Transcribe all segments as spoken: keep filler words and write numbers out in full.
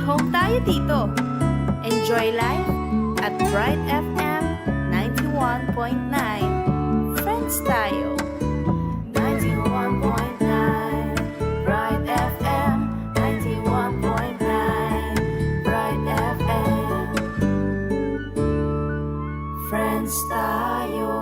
Home tayo dito. Enjoy life at Bright F M ninety-one point nine. Friends tayo. Ninety-one point nine Bright F M, ninety-one point nine Bright F M. Friends tayo.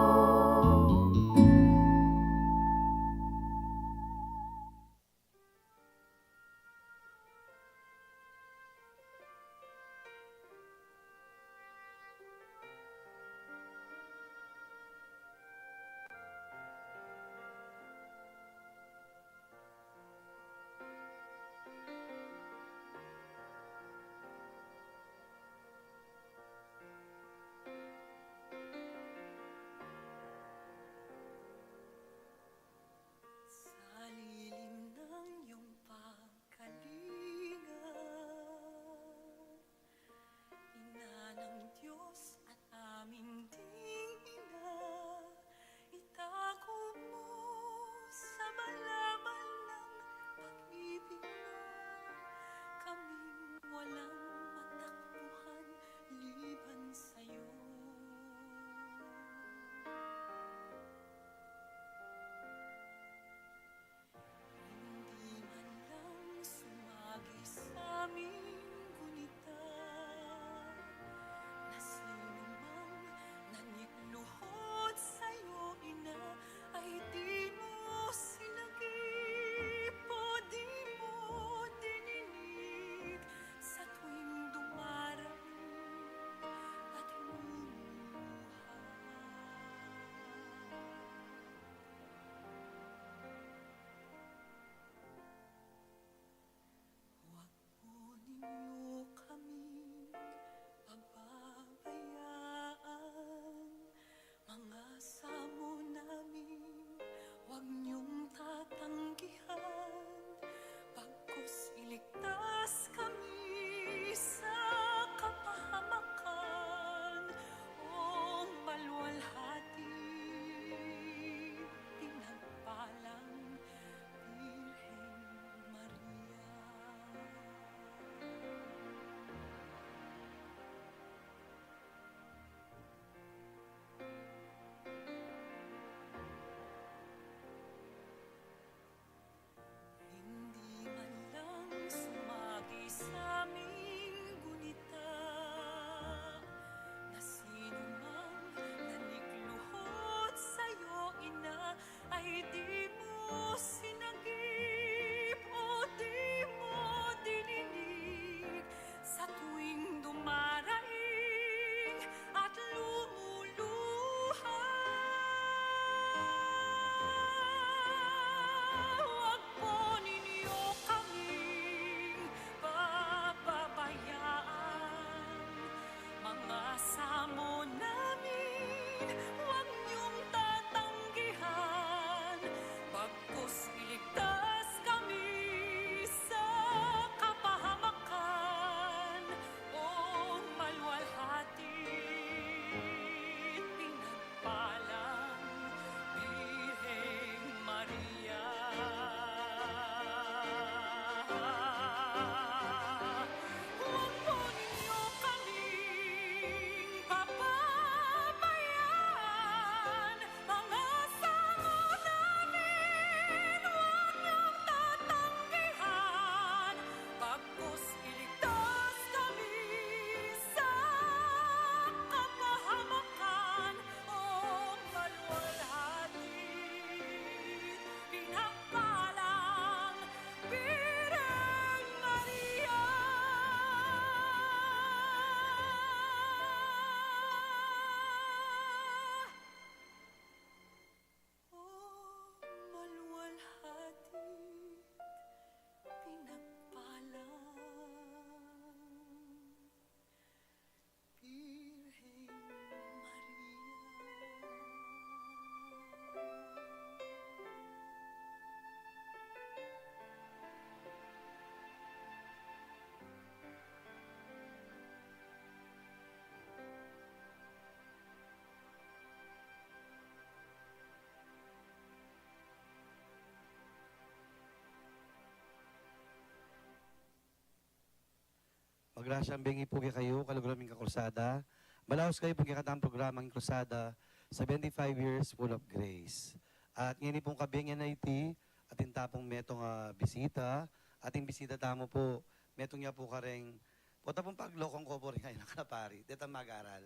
Grasyang bengi pu kekayu, kaluguran ming kakrusada. Malaus kayu pung kekatang programang Krusada, seventy-five Years Full of Grace. At ngeni pung kabengyan a iti, atin ta pung metung a bisita, atin bisita tamu pu, metung ya pu kareng, pota pung paglokong ko pu rin ngeni a pari, detang mag-aral.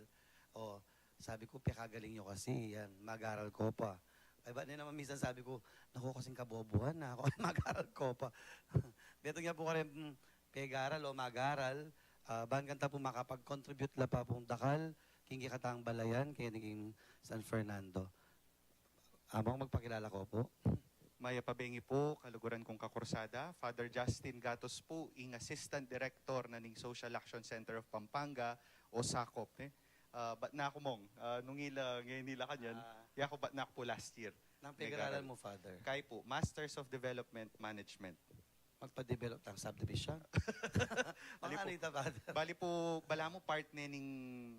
O, sabi ku, "Pekagaling yu kasi, yan, mag-aral ko pa." Ay, ba, ne naman minsan sabi ku, "Naku, kasing kabobohan na aku, mag-aral ko pa." Metung ya pu kareng, mm, pegaral o mag-aral, ah, ban kanta pu makapag-contribute la pa pung dakal, king kekatang balayan, keni king San Fernando. Among, magpakilala ko pu. Mayap a bengi pu, kaluguran kung kakrusada. Father Justin Gatos pu, ing Assistant Director na ning Social Action Center of Pampanga, o SACOP, eh. Ah, bat na ku, Mong? Ah, nung ila, ngeni la kanyan. Ah. Ya ku, bat na ku pu last year. Nang pegaralan mu, Father? Kai pu, Masters of Development Management. Magpa-develop tang subdivision. Bali pu. Anita, Father? Bali pu, balamu part ne ning,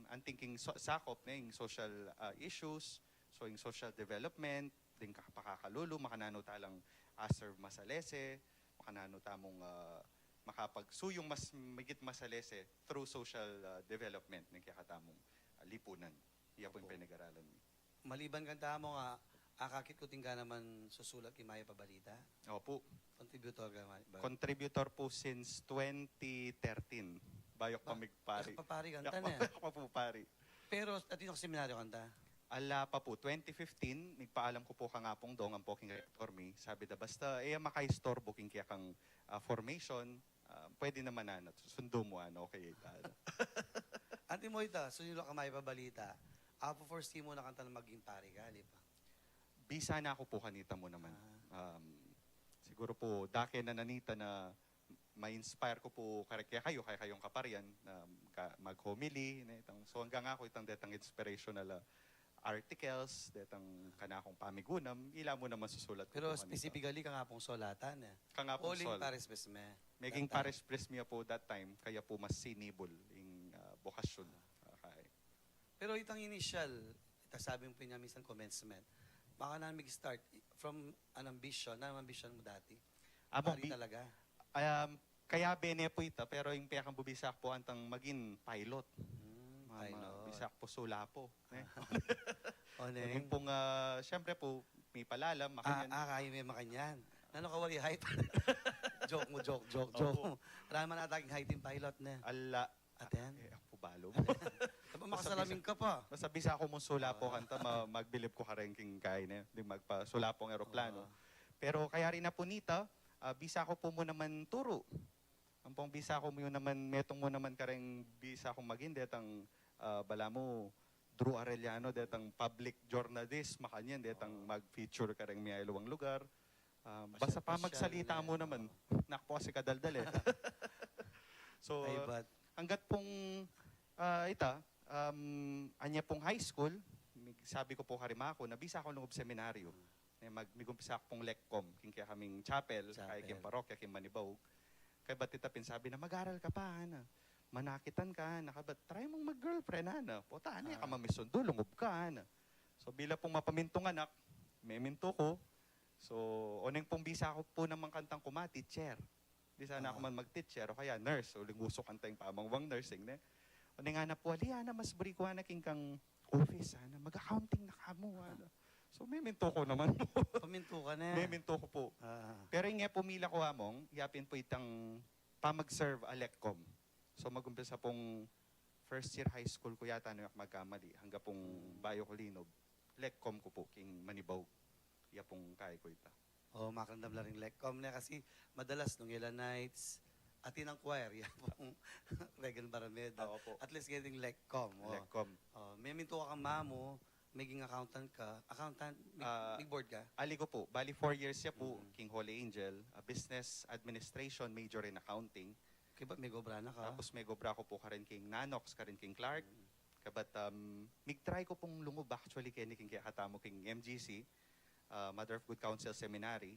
anting king so-, SACOP ne, ing social, ah, issues, so ing social development, ding ka-, pakakalulu, makananu ta lang a-serve masalese, makananu tamung, ah, makapagsuyung mas migit masalese through social, ah, development ning kekatamung, ah, lipunan. Iya pu ing penegaralan mi. Maliban kanta, Among, a, akakit ku tingga naman susulat king Mayap a Balita. Opu. Contributor ka, ma-, ba? Contributor pu since twenty thirteen. Bayu ku pa migpari. Ba, bayu ka pa pari kanta, ne? Bayu ku pa pu pari. Pero, atin yu seminaryo kanta? Ala pa pu, twenty fifteen, migpaalam ku pu kang Apung Dong, ampo king rector mi, sabi da, basta e ya makaistorbo king kekang, ah, formation, ah, pwede naman, ana, susundu mu, ana, okay, ana. Anti mo ita, sunila ka Mayap a Balita. Apu, foresee mu na kanta na maging pari ka, ali pa? Bisa na ku pu kanita mu naman. Ah. Um, siguru pu, dake na nanita na ma-inspire ku pu kare-, kekayu, kekayung kaparian, na ka-, mag-homily, ne, itang, so, anggang aku itang detang inspirational, ah, articles, detang kanakung pamigunam, ila mu naman susulat ku pu kanita. Pero specifically, kang Apung Sol ata, ne? Kang Apung Sol. Uling parish priest me. Meging parish priest mi ya pu that time, kaya pu mas sinibul ing, ah, bokasyon. Ah. Okay. Pero itang initial, ita sabi mu pin ya minsan commencement. Baka na mig-start from an ambition. Ano ang ambition mu dati? Amo, pari bi-, talaga? Um, kaya bene pu ita, pero ing pekang bubisa ku pu antang maging pilot. Hmm, pilot. Bubisa ku pu sulapo, ne? O, neng? Yung pung, ah, siyempre pu, mipalalam, makanyan. Ah, ah, kaya me makanyan. Nanu ka, wari height? Joke mu, joke, joke, joke. Opo. Rama na taging height ing pilot, ne? Ala. Aten? Eh, aku pu balu. Basta makasalamin ka pa. Basta bisa ku mung sulapo kanta, ma-, magbilib ku kareng king kai ne, ding magpasulapo king eroplano. Oo. Pero kayari na pu nita, ah, bisa ku pu mu naman turu. Ampong bisa ku mu naman, metung mu naman kareng bisa kung maging detang, ah, balamu, Drew Arellano, detang public journalist, makanyan, detang mag-feature kareng miyaliwang lugar. Ah, basta pa magsalita mu naman. Nak pu kasi kadaldal, eh. So, hanggat pung, ah, ita, um, anya pung high school, mig-, sabi ku pu kareng ama ku na bisa kung lungub seminaryo. Ne, mag-, migumpisa ku pung lekkom, king kekaming chapel, kaya king parokya, king Manibaug. Kaya bat ita pin sabi na, "Mag-aral ka pa, ana. Manakitan ka, ana. Kabat try mung mag-girlfriend, ana. Pota, ana, e ka mamisundu, lungub ka, ana." So, bila pung mapamintung anak, memintu ku. So, oneng pung bisa ku pu naman kantang kuma, teacher. Di sana aku man mag-teacher, o kaya nurse, uling uso kanta ing pamangwang nursing, ne? Oneng ana pu, "Ali, ana, mas buri ku, ana, king kang office, ana, mag-accounting na ka mu, ana." So, memintu ku naman pu. Pamintu ka ne? Memintu ku pu. Ah. Pero ing e pu mila ku, Among, yapin pu itang pamag-serve a lekkom. So, magumpisa pung first year high school ku yata, nung e ku magkamali, angga pung bayu ku linub, lekkom ku pu king Manibaug. Ya pung kai ku ita. O, makiramdam la ring lekkom ne, kasi madalas nung ila nights, atin ang choir, ya pung Regan Barameda. Opo. At least getting lekkom, o. Lekkom. O, memintu ka kang mamu, maging accountant ka. Accountant, mig-, ah, mig-board ka? Ali ku pu. Bali, four years ya pu, king Holy Angel, ah, business administration, major in accounting. Kaya ba, megobra na ka? Tapos megobra ku pu karin king Nanox, karin king Clark. Kabat, um, mig-try ku pung lungub, actually, keni king kekatamu king M G C, ah, Mother of Good Counsel Seminary.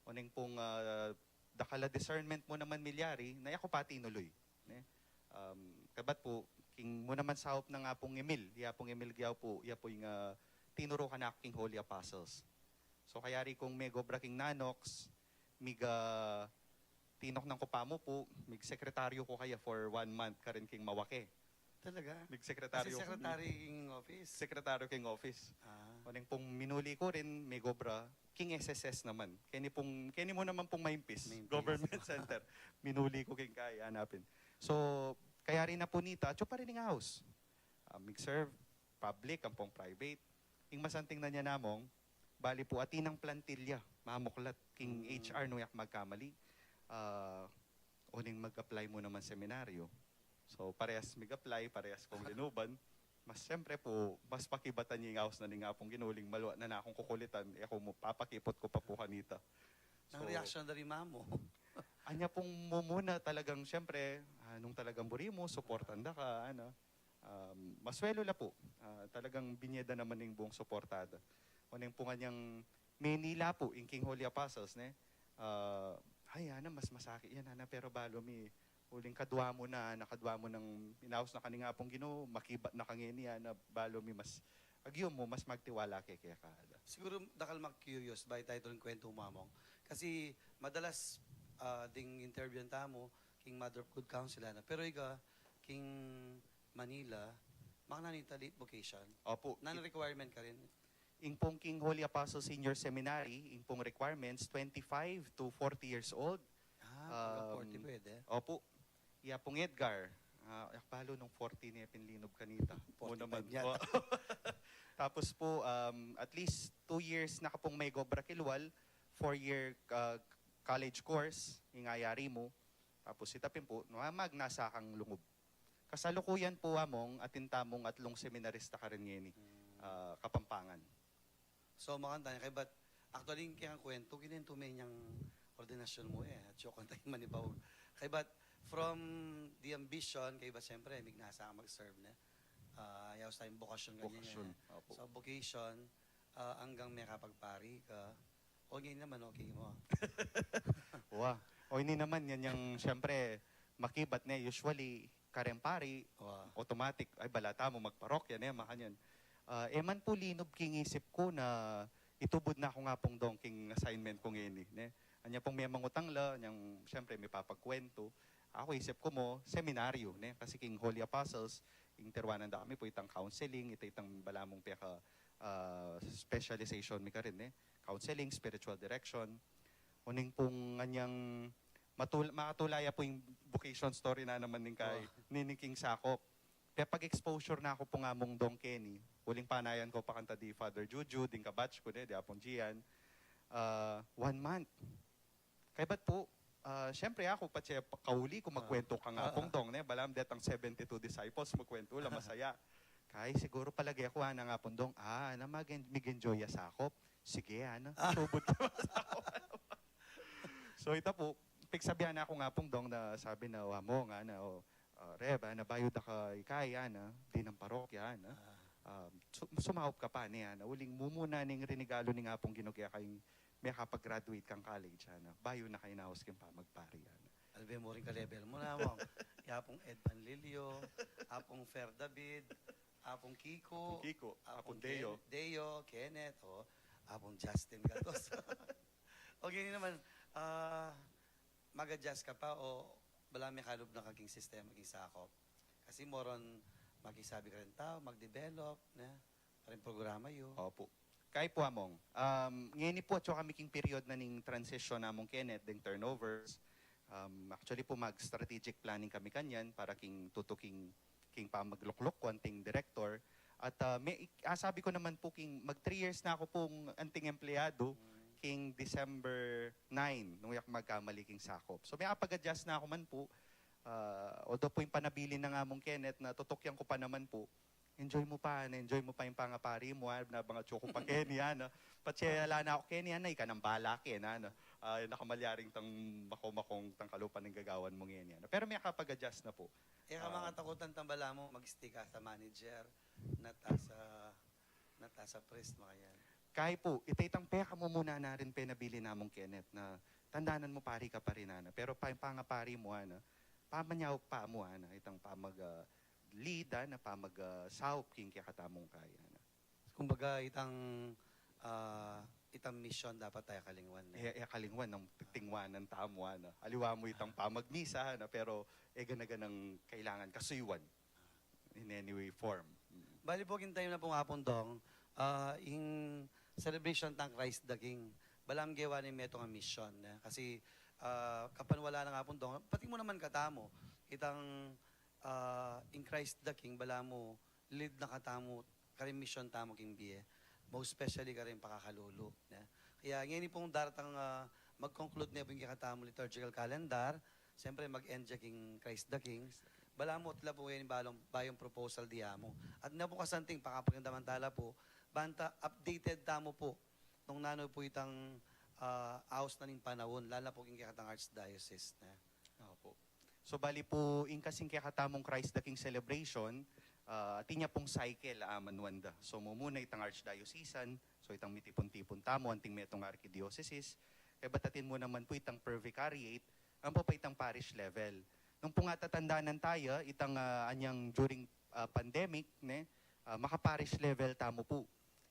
Oneng pung, ah, dakal a discernment mu naman milyari, na e ku pa tinuluy, ne? Um, kabat pu, king mu naman saup nang Apung Emil, ya Apung Emil Giao pu, ya pu ing, ah, tinuru kanaku king Holy Apostles. So, kayari kung megobra king Nanox, mig-, ah, tinuknang ku pa mu pu, mig-sekretaryu ku kaya for one month karin king Mawaque. Talaga? Mig-sekretaryu ku. As a secretary king office? Sekretaryu king office. Ah. Oneng pung minuli ku rin, mig-obra king S S S naman. Keni pung, keni mu naman pung maimpis, maimpis. Government center. Minuli ku king kaya napin. So, kaya rin na pu nita, atyu pa rin ing house. Ah, mig-serve, public, ampong private. Ing masanting na niyan, Among, bali pu, atin nang plantilla, mamuklat, king Hmm. H R nung e ku magkamali. Ah, oneng mag-apply mu naman seminaryo. So, parehas mig-apply, parehas kung linuban. Mas, siyempre pu, mas pakibatan ya ing house na ning Apung Ginu uling malwa na nakung kukulitan, e ku mu, papakiput ku pa pu kanita. Nang So, reaction da rin mamu? Anya pung mumuna talagang, siyempre, ah, nung talagang buri mu, suportan da ka, ano. Um, masuelu la pu. Ah, talagang binie da naman ning buong suporta da. Oneng pung anyang Manila pu, ing king Holy Apostles, ne? Ah, ay, ana, mas masakit yan, ana, pero balu mi, uling kadwa mu na, ana, kadwa mu nang inaus na ka ning Apung Ginu, makibat na ka ngeni, ana, balu mi mas, agyu mu, mas magtiwala ke keka. Siguru dakal mag-curious, bayu tamu tuling kwentu, Among. Kasi madalas, ah, ding interview tamu, king Mother of Good Counsel, ana. Pero ika, king Manila, makananu ita, late vocation? Opu. Nanu requirement karin? Ing pung king Holy Apostle Senior Seminary, ing pung requirements, twenty-five to forty years old. Ah, hanggang Um, forty pwede? Opu. Iya pung Edgar, ah, e ku balu nung forty ne pin linub kanita. Forty-five Una man. Yata. O. Tapos pu, um, at least two years na ka pung mag-obra kilwal, four-year, ah, college course, ing ayari mu. Tapos ita pin pu, no, magnasa kang lungub. Kasalukuyan pu, Among, atin tamung atlung seminarista karin ngeni, Hmm. ah, Kapampangan. So, makanyan, kaybat, actually, ing kekang kwentu, kinwentu me inyang ordinasyun mu, e, at saka tamu manibaug. Kaybat, from the ambition, kaybat, siyempre, mignasa kang mag-serve, ne? Ah, yaus tayung bokasyon, ganyan, Bokasyon, e. Opo. So, vocation, ah, anggang mekapagpari ka, o, ngeni naman, okay mu. Wa. O, ini naman, yan yang, siyempre, makibat ne, usually, kareng pari, Wa. automatic, ay, bala tamu magparokya ne, makanyan. Ah, e man pu linub king isip ku na itubud na ku nga pung dong king assignment ku ngeni, ne? Anya pung memang utang la, nyang, siyempre, mipapagkwentu. Aku, isip ku mu, seminaryo, ne? Kasi king Holy Apostles, ing tiruanan da kami pu itang counseling, ita itang balamu peka, ah, specialization mi karin, ne? Counseling, spiritual direction. Uning pung anyang matul-, makatulaya pu ing vocation story na naman ning kay, Oh. ni, ni King Sakop. Pepag-exposure na ku pu ngamung dong keni. Uling panayan ku pa kanta di Father Juju, ding kabatch ku, ne, di Apung Gian. Ah, one month. Kaybat pu, ah, siyempre aku, patse pa-, kauli ku Ah. magkwentu kang Ah, Apung ah. Dong, ne, balamu detang seventy-two disciples, magkwentu la, masaya. Kay siguru palage ku, ana, nang Apung Dong, ah, ana, mag-en-, mig-enjoy ya Sakop. Sige, ana. Ah. Tubud ka, Sakop. So, ita pu, pigsabian na ku nang Apung Dong na sabi na, "Wa mo nga na, o, ah, Rev, ana, bayu da ka ikay, ana, dinang parokya, ana. Ah. Ah, su-, sumaup ka pa, ne, ana. Uling mumuna ning rinigalu ning Apung Ginu keka ing mekapag-graduate kang college, ana. Bayu na ka inaus king pamagpari, ana." Albe mu rin ka-level mu na, Among. Apung Ed Panlilio, Apung Fer David, Apung Kiko, Apung Kiko, Apung Apung Deo. Ken-, Deo, Kenneth, o, Apung Justin Cardoso. Okay, ini naman, ah, mag-adjust ka pa o balamu mekalub na ka king sistema king Sakop? Kasi more on makisabi ka ring tau, mag-develop, ne? Para ing programa yu. Opu. Kay pu, Among, um, ngeni pu atsu kami king period na ning transition namung Kenneth, ding turnovers. Um, actually pu, mag-strategic planning kami kanyan para king tutuking king pamaglukluk ku anting director. At, ah, me-, ah, sabi ku naman pu king mag-three years na ku pung anting empleyadu, Mm. king December nine, nung e ku magkamali, king Sakop. So, mekapag-adjust na ku man pu, ah, although pu ing panabilin na ngamung Kenneth na tutukyan ku pa naman pu, "Enjoy mu pa, ana, enjoy mu pa ing pangapari mu, ah, nabang atsu ku pa keni, ana. Patse ala na ku keni, ana, ika nang bala keni, ana. Ah, nakamalyaring tang mako-makong tang kalupa ning gagawan mu ngeni, ana." Pero mekapag-adjust na pu. E ka Ah. makatakutan tang balamu mag-stick as a manager, not as a, not as a priest, makanyan? Kay pu, ita itang pekamumuna na rin penabilin namung Kenneth na tandanan mu pari ka pa rin, ana. Pero pa-, pangapari mu, ana, pamanyaup pa mu, ana, itang pamag, ah, lead, ana, pamag, ah, saup king kekatamung kaya, ana. Kumbaga, itang, ah, Itang mission dapat tamu kalingwan, ne? E, e kalingwan nung tingwanan tamu, ano. Aliwa mu itang pamagmisa, ano, pero e gana-ganang kailangan kasuyuan in any way, form. Mm. Bali pu, king time na pu, Apung Dong, ah, ing celebration tang Christ the King, balamu gewa ne ing metung a mission, ne? Kasi, ah, kapan wala na, Apung Dong, pati mu naman katamu, itang, ah, ing Christ the King, balamu lead na katamu karing mission tamu king bie, most especially karing pakakalulu, ne? Kaya ngeni pung daratang, ah, mag-conclude ne pu ing kekatamung liturgical calendar, siyempre mag-end ya king Christ the King. Balamu tila pu ngeni bayung, bayung proposal diamu. At na pu kasanting, pakapakiramdaman tala pu, banta updated tamu pu nung nanu pu itang, ah, aus na ning panaun, lalo na pu king kekatang archdiocese, ne? Opo. So, bali pu, ing kasing kekatamung Christ the King celebration, ah, atin ya pung cycle a amanuan da. So, mumuna itang archdiocesan, so itang mitipun-tipun tamu, anting metung arkidiosesis, kaybat atin mu naman pu itang per vicariate, ampo pa itang parish level. Nung pung atatandanan taya, itang, ah, anyang during, ah, pandemic, ne, ah, maka-parish level tamu pu.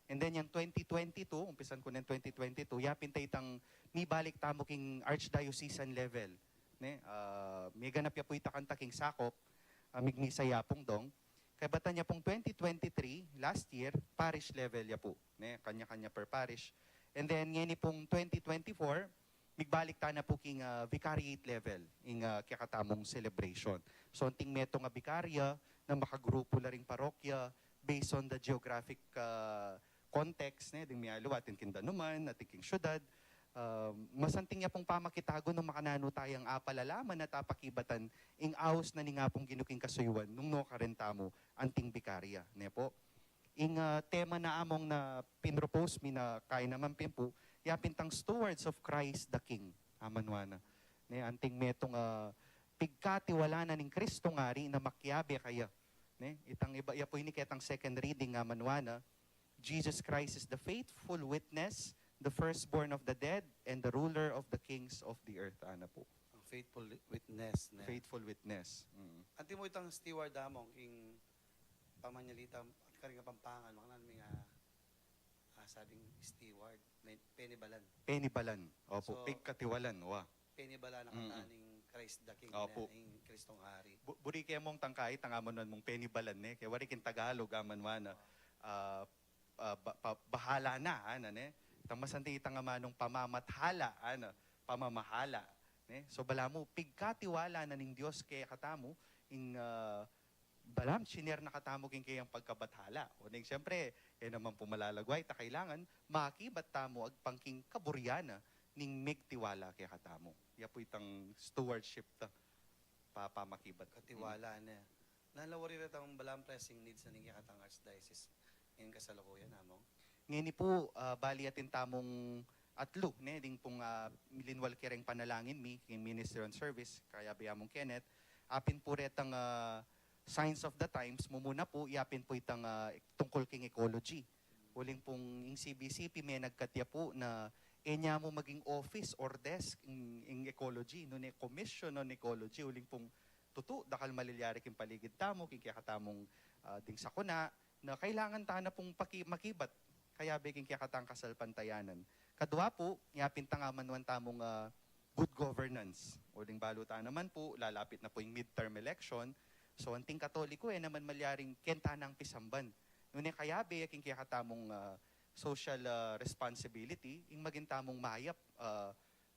And then, yang twenty twenty-two, umpisan ku neng twenty twenty-two, yapin ta itang mibalik tamu king archdiocesan level, ne? Ah, meganap ya pu ita kanta king sakop, ah, migmisa ya, Apung Dong. Kaybat anya pung twenty twenty-three, last year, parish level ya pu, ne? Kanya-kanya per parish. And then, ngeni pung twenty twenty-four, migbalik tana pu king, ah, vicariate level, ing, ah, kekatamung celebration. So, anting metung a bikarya na makagrupu la ring parokya based on the geographic, ah, context, ne, ding mialiwa, atin king danuman, atin king syudad. Ah, masanting ya pung pamakitagun nung makananu tayang apalalaman at apakibatan ing aus na ning Apung Ginu king kasuyuan nung nukarin tamu anting bikarya, ne pu. Ing, ah, tema na among na pinropose mi na kaya naman pin pu, yapin tang Stewards of Christ the King, amanuan na. Ne, anting metung, ah, pigkatiwala na ning Kristong Ari na makiabe kaya. Ne, itang iba, ya pu ini ketang second reading, amanuan na, Jesus Christ is the faithful witness, the firstborn of the dead, and the ruler of the kings of the earth, ana pu. Ang faithful witness, ne? Faithful witness. Mm. Antimo itang steward among king pamanyalita, karing Kapampangan, makananu mi nga, ah, sabing steward, me-, penibalan. Penibalan. Opo, so, pigkatiwalan, wa. Penibalan na kata ning Christ the King, opo, ne, ing Kristong Hari. Bu-, buri ke mung tangkai, tang amanuan mung penibalan, ne? Kaya wari king Tagalog, amanuan na, ah, ah, ba-, pa-, bahala na, ana, ne? Tang masanting itang amanung pamamathala, ana, pamamahala, ne? So, balamu, pigkatiwala na ning Dios kekatamu, ing, ah, balamu, shiner na katamu king kayang pagkabathala. Uling, siyempre, e naman pu malalagwa ita, kailangan makibat tamu agpang king kaburian na ning migtiwala kekatamu. Ya pu itang stewardship ta, pa-, pamakibat. Katiwala na. Nanu la wari retang balamu pressing needs na ning kekatang archdiocese ngeni kasalukuyan, Among? Ngeni pu, ah, bali atin tamung atlu, ne, ding pung, ah, linwal kereng panalangin mi king ministry on service, kayabe Among Kenneth. Apin pu retang, ah, signs of the times, mumuna pu, yapin pu itang, ah, tungkul king ecology. Uling pung ing C B C P menagkat ya pu na e ne mu maging office or desk ing, ing ecology, nune commission on ecology, uling pung tutu, dakal malilyari king paligid tamu, king kekatamung, ah, ding sakuna, na kailangan tana pung paki-, makibat, kayabe king kekatang kasalpantayanan. Kadua pu, yapin tang amanuan tamung, ah, good governance. Uling balu ta naman pu, lalapit na pu ing midterm election. So, anting Katoliko, e naman malyaring keng tanang pisamban. Nune kayabe ya king kekatamung, ah, social, ah, responsibility, ing maging tamung mayap, ah,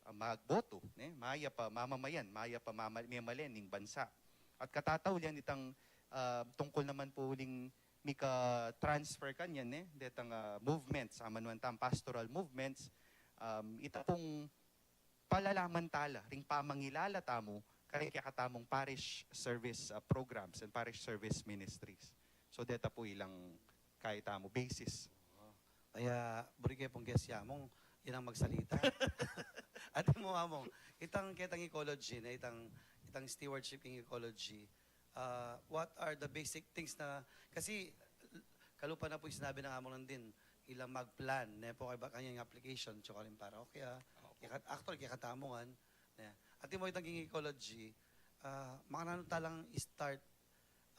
ah, magboto, ne? Mayap a mamamayan, mayap a mama-, memalen ning bansa. At katataulian itang, ah, tungkul naman pu ling mika-transfer kanyan, ne? Detang, ah, movements, amanuan tang pastoral movements, um, ita pung palalaman tala ring pamangilala tamu karing kekatamung parish service, ah, programs and parish service ministries. So, deta pu ilang kaya tamu basis. Kaya, buri ke pung guest ya, Among, ilang magsalita. Ate mu, Among, itang ketang ecology na, itang, itang stewardship king ecology, ah, what are the basic things na, kasi, kalupa na pu ing sinabi nang Among Landin, ilang mag-plan, ne pu, kaya ba kanyang application, tsaka rin parokya, opo, kaya, actually, kaya katamungan, ne. Ate mu, itang king ecology, ah, makananu talang start,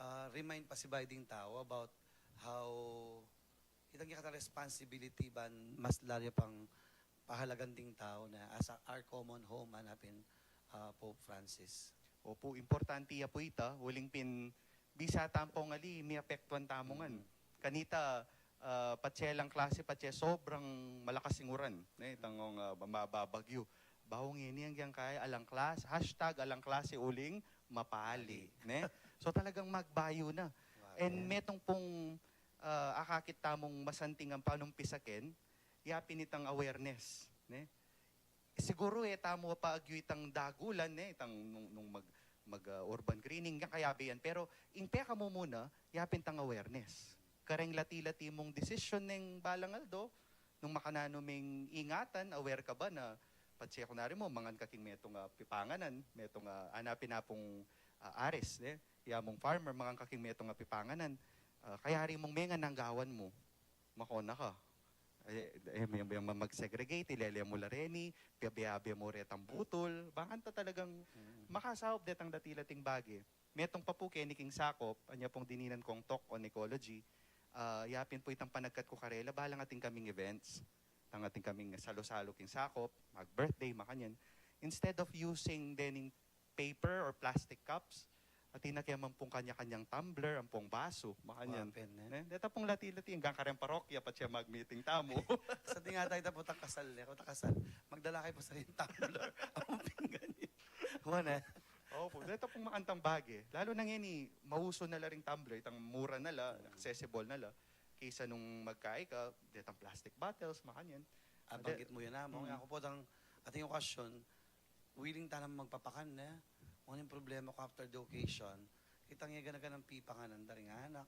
ah, remind pa si bayu ding tau about how Itang kekatang responsibility ban mas lalo pang pahalagan ding tau na as a, our common home, hanapin, ah, Pope Francis. Opu, importante ya pu ita, uling pin bisa tampong ali, miapektuan tamu ngan. Mm. Kanita, ah, patse alang klase, patse sobrang malakas ing uran, ne, itang, ah, mababagyu. Bau ngeni, agyang kaya alang klase, hashtag alang klase uling mapali, ne? So, talagang magbayu na. Grabe. And metung pung, ah, akakit tamung masanting a panumpisa ken, yapin itang awareness, ne? Siguru e tamu pa agyu itang dagulan, ne, itang nung, nung mag, mag, ah, urban greening, agyang kayabe yan. Pero ing peka mu muna, yapin itang awareness. Kareng lati-lati mung desisyon neng balang aldo, nung makananu meng ingatan, aware ka ba na patse kunari mu, mangan ka king metung a pipanganan, metung a, hanapin na pung, ah, aris, ne? Ya mung farmer, mangan ka king metung a pipanganan, ah, kayari mung mengan, nanu ing gawan mu? Makona ka. E, e, e, e, mag-segregate, ilele mu la reni, biabe-abe mu retang butul, bakanta talagang makasaup detang lati-lating bage. Metung pa pu keni king sakop, anya pung dininan kong talk on ecology, ah, yapin pu itang panagkat ku karela, balang atin kaming events, itang atin kaming salu-salu king sakop, mag-birthday, makanyan. Instead of using dening paper or plastic cups, atin na ke man pung kanya-kanyang tumbler, ampong basu, makanyan. Wa pen, ne? Ne? Deta pung lati-lati, anggang kareng parokya, patse mag-meeting tamu. Sa tinga tayo, tapu takasal, ne? Kung takasal, magdala kayu pu sariling tumbler. Ampong pinggan. Wa, ne? Opu, deta pung makantang bage. Lalo na ngeni, mausu na la ring tumbler, itang mura na la, accessible na la. Kaysa nung magkai ka, detang plastic bottles, makanyan. Ah, banggit mu yan, ah, Mong. Mm. Aku pu, itang ating okasyon, willing tana magpapakan, ne? Ngunit ing problema ku after the occasion, kitang e gana-ganang pipanganan da ring anak.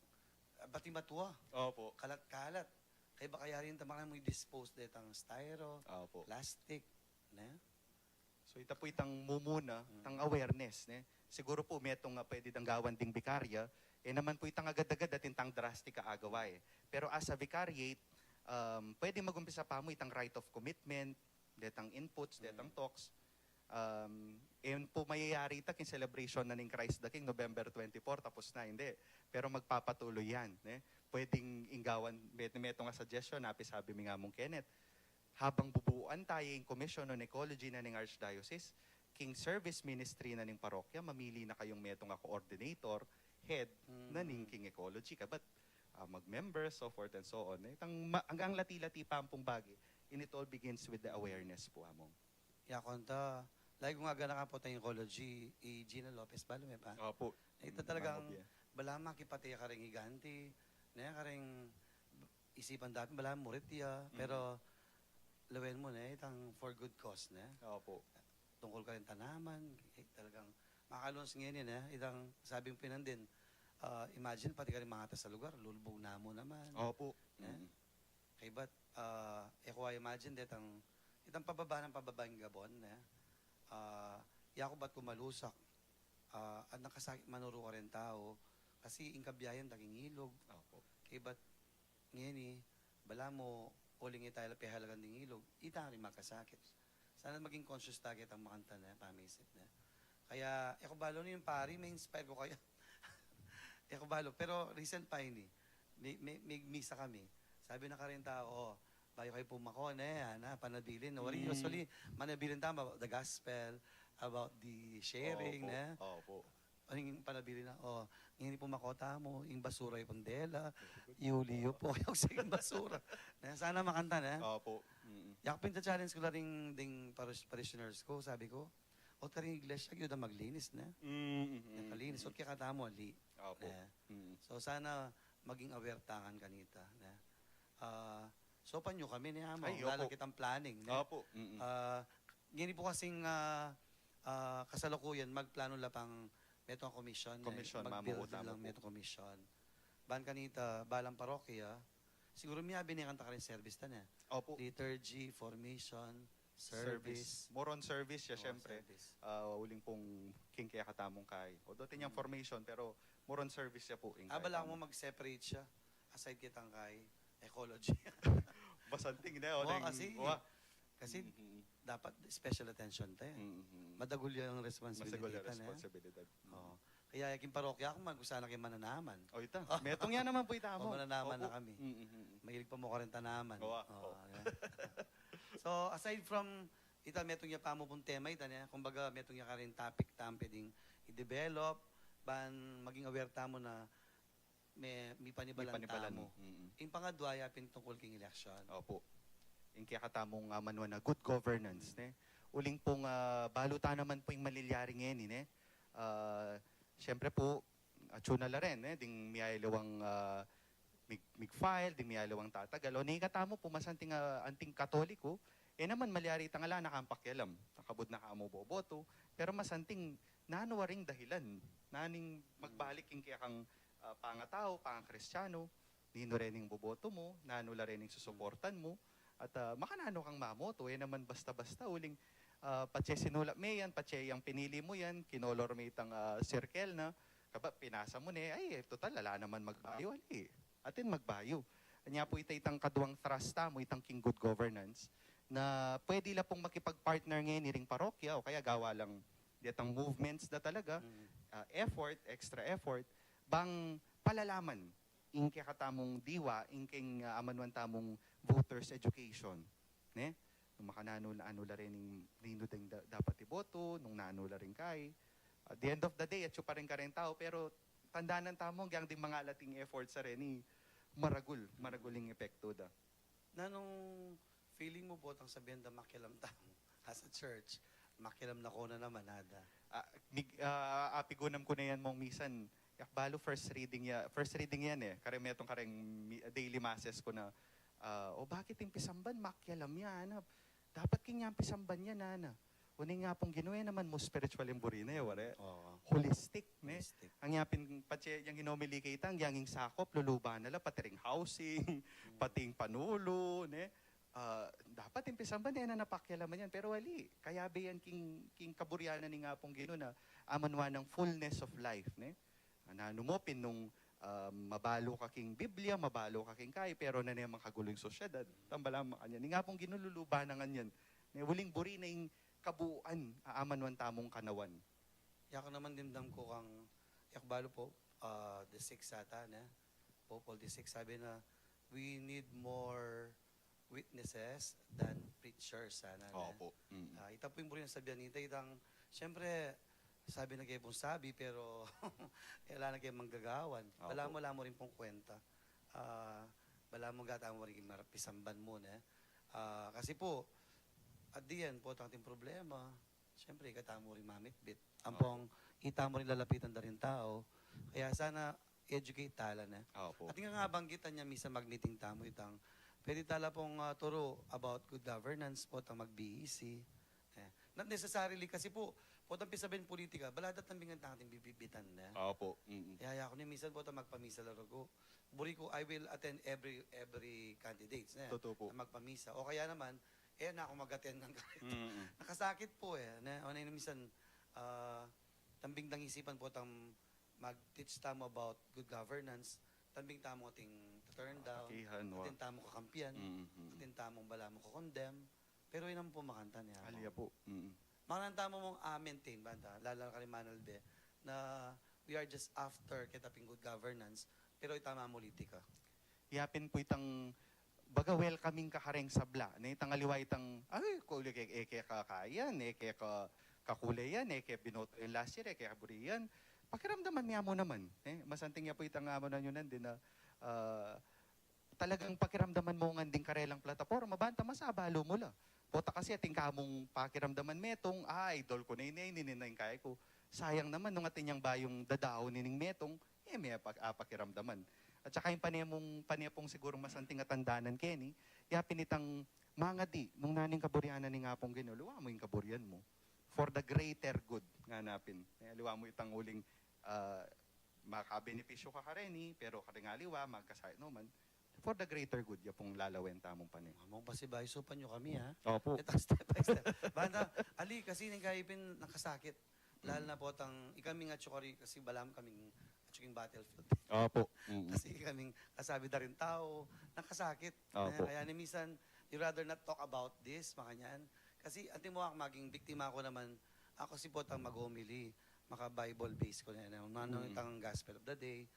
Ah, pati matua. Opu. Kalat-kalat. Kaya baka yari ing tamangan mu i-dispose detang styro, Opu. plastic, ne? So, ita pu itang mumuna, Mm. itang awareness, ne? Siguru pu, metung a pwede dang gawan ding bikarya, e naman pu itang agad-agad atin tang drastic a agawa, e. Pero as a vicariate, um, pwede mag-umpisa pa mu itang right of commitment, detang inputs, detang Mm. talks. Um, e pu mayayari ita king celebration na ning Christ the King, November twenty-four, tapos na, hindi. Pero magpapatuloy yan, ne? Pwedeng ing gawan, met-, metung a suggestion, api sabi mi nga mung Kenneth, habang bubuuan tayu ing Commission on Ecology na ning Archdiocese, king service ministry na ning parokya, mamili na kayung metung a coordinator, head, Mm. na ning king ecology, kabat, ah, mag-members, so forth and so on. Itang ma-, anggang lati-lati pa ampong bage, and it all begins with the awareness pu, Among. Yakon ta, lagi kung aganakan pu tang ecology, i Gina Lopez, balu me pa? Opu. Ita Mm, talagang, bala makipate ka karing higanti, ne, karing isipan dapin, bala murit ya, Mm. pero lawen mu, ne, itang for good cause, ne? Opu. Tungkul karing tanaman, e, talagang makaluns ngeni, ne? Itang sabing pinandin, ah, imagine, pati karing mangatas a lugar, lulubug na mu naman. Opu. Ne? Mm. Kaybat, ah, e ku a-imagine detang, itang pababa nang pababa ing gabon, ne? Ah, yaku bat ku malusak, ah, at nakasakit manuru karing tau, kasi ing kabiyayan da king ilug. Opu. Kaybat, ngeni, bala mu, uling e tala pahalagan ding ilug, ita ring makasakit. Sana maging conscious tayo kitang makanta, ne, pamisip, ne. Kaya, e ku balu ning pari, ma-inspire ku kaya. E ku balu, pero recent pa ini, mi-, mi-, migmisa kami. Sabi na karing tau, "O, bayu kayu pumako, ne, ana, panabilin." Wari, Mm. usually, manabilin tamu about the gospel, about the sharing, Opu, ne? opu. Ing panabilin na, "O, ngeni pumako tamu, ing basura yu pung dela, iuli yu pu." Kaya sige, basura. Ne, sana makanta, ne? Opu. Mm. Yaku pin, cha-challenge ku la ring ding paris-, parishioners ku, sabi ku, "Ot karing iglesia, agyu da maglinis, ne?" Mm, mm, Kalinis, mm. Ot kekatamu, ali. Opu. Ne? Mm. So, sana maging aware ta ngan kanita, ne? Ah, so, panyu kami, ne, Among? Ay, opu. Lalo kitang planning, ne? Opu. Mm, mm. Ah, ngeni pu kasing, ah, ah, kasalukuyan, magplano la pang metung a commission, ne? Commission, Mag-build mamuhuta lang mu pu. Metung commission. Ban kanita, balang parokya, siguru miyabi ne kanta karing service ta, ne? Opu. Liturgy, formation, service. Service. More on service ya, O, syempre. Service. Ah, uling pung king kekatamung kai. Although atin yang Mm. formation, pero more on service ya pu ing Ah, kai bala tamu. Mu mag-separate siya. Aside kitang kai ecology. Masanting, ne? O, Wa, neng, kasi, wa. kasi Mm, mm. dapat special attention ta, e. Mm, mm. Madagul yang responsibility Masagol ya ta, ne? responsibilidad. Mm. O. Kaya king parokya ku, magusa na keng mananaman. O, ita. Metung ya naman pu itamu. O, mananaman na kami. Mm, mm, mm. Mahilig pa mu karin tanaman. Wa, o, o. Yan. So, aside from ita, metung ya pa mu pung tema ita, ne? Kumbaga, metung ya karin topic tamu pwedeng i-develop, ban maging aware tamu na me-, mipanibalan tamu. Mm-mm. Ing pangadwa, yapin tungkul king eleksyon. Opu. Ing kekatamung, ah, manuan na good governance, ne? Uling pung, ah, balu ta naman pu ing malilyari ngeni, ne? Ah, siyempre pu, atsu na la rin, ne? Ding miyaliwang, ah, mig-, mig-file, ding miyaliwang tatagal. O, ing katamu pu, masanting, ah, anting Katoliko, e naman malyari itang ala na kang pakialam. Ang kabud na ka mu boboto. Pero masanting, nanu waring dahilan? Naning magbalik ing kekang, ah, pangatau, pangakristyanu, ninu rin ing boboto mu, nanu la rin ing susuportan mu, at, ah, makananu kang mamoto, e naman basta-basta, uling, ah, patse sinulat me yan, patse yang pinili mu yan, kinolor me itang, ah, circle na, kaba, pinasa mu ne, ay, e, total, ala naman magbayu, ali. Atin magbayu. Anya pu ita itang kaduang thrust tamu, itang king good governance, na pwede la pung makipag-partner ngeni ring parokya, o kaya gawa lang detang movements da talaga, ah, effort, extra effort, bang palalaman ing kekatamung diwa, ing keng, ah, amanuan tamung voters education, ne? Nung makananu, anu la rin ing ninu ding da-, dapat iboto, nung nanu la rin kai. At the end of the day, atsu pa rin kareng tau, pero tandanan tamu, agyang ding mangalat ing efforts a reni, maragul, maragul ing epekto da. Nanung feeling mu potang sabian da makialam tamu as a church, makialam na ko na naman, ada? Ah, mig-, ah, apigunam ku na yan mung misan, yak balu first reading ya, first reading yan e, kareng metung kareng mi-, daily masses ku na, ah, o bakit ing pisamban makialam ya, ana? Dapat king yang pisamban ya, ana? Uling Apung Ginu, e naman mu spiritual ing buri na e, wari? Oo. Holistic, ne? Holistic. Ang yapin, patse yang inomili keta, ang yang ing sakop, luluba na la, pati ring housing, pati ing panulu, ne? Ah, dapat ing pisamban, e na na pakialaman yan. Pero ali, kayabe yan king, king kaburian na ning Apung Ginu na amanuan nang fullness of life, ne? Nanu mu pin nung, ah, mabalu ka king Biblia, mabalu ka king kai, pero nanu ne makagulu ing sosyedad. Tambala makanyan. Ing Apung Ginu luluba na ngan yan. Ne, uling buri na ing kabuuan a amanuan tamung kanawan. Yaku naman dimdam ku kang, yak balu Pope, ah, the sixth ata, ne? Pope Paul the sixth, sabi na, "We need more witnesses than preachers," sana, ne? Opo. Mm. Ah, ita pu ing buri nang sabian nita, itang, siyempre, sabi na kayu pung sabi, pero e la na kayung manggagawan. Opo. Balamu, ala mu rin pung kwenta. Ah, balamu gata mu rin king marapisamban mu, ne? Ah, kasi pu, at the end, potang ating problema, siyempre, ikatamu ring mamitbit. Opo. Ampong itamu ring lalapitan da ring tau. Kaya sana educate tala, ne? Opo. At nga, nga banggitan ya, misan mag-meeting tamu itang, pwede tala pung, ah, turu about good governance, potang mag-B E C. Eh, not necessarily kasi pu, potang pisabian politika, baladat tambingan tang ating bibitbitan, ne? Opo. Mm-mm. Yaya ku ne, misan potang magpamisa la rugu. Buri ku, I will attend every, every candidates, ne? Totoo pu. Na magpamisa. O kaya naman, e na ku mag-attend ng kahit. Mm-mm. Nakasakit pu e, ne? O na yun, misan, ah, tambing dang isipan potang mag-teach tamu about good governance, tambing tamu ating turn down, atin tamu kakampian, mm-mm, atin tamu balamu ko-condemn, pero e naman pu makanyan ya. Ali ya pu. Mm-mm. Makanyan tamu mung, ah, maintain, banta, lala na karing Manalbe, na we are just after keta pin good governance, pero ita mamolitika. Yapin pu itang baga welcoming ka kareng sabla. Ne, itang aliwa itang, "Ay, kuli ke, e ke kakayan, e ke ka-, kakule yan, e ke binoto yan last year, e ke kaburi yan." Pakiramdaman mu naman, ne? Masanting ya pu itang amu na yun nandin na, ah, talagang pakiramdaman mu ngan ding karelang plataporma, banta masabalu mu la. Pota kasi atin kamung pakiramdaman metung, "Ah, idol ku ne ini, ini ne ing kai ku." Sayang naman nung atin yang bayung dadaun ining metung, e me apa-, apakiramdaman. At saka ing pane mung, pane pung sigurung masanting a tandanan keni, yapin itang mangadi, nung nanu ing kaburian na ning Apung Ginu, aliwa mu ing kaburian mu. For the greater good, ngana pin. E, aliwa mu itang uling, ah, makabenepisyu ka kareni, pero kareng aliwa, magkasakit no man. For the greater good, ya pung lalawen tamung pane. Among pasibayu, supan yu kami, ha? Opo. Itang step by step. Banta, ali, kasi ning kaipin nakasakit. Lalo na potang, ikaming atsu kari, kasi balamu kaming atsu king battlefield. Opo. Mm. Kasi ikaming kasabi da ring tau, nakasakit. Opo. Kaya, kaya ni misan, you rather not talk about this, makanyan. Kasi, anti mu ak maging biktima ku naman, aku si potang mag-homily. maka-Bible base ku ne, ne. Nanu itang Gospel of the Day,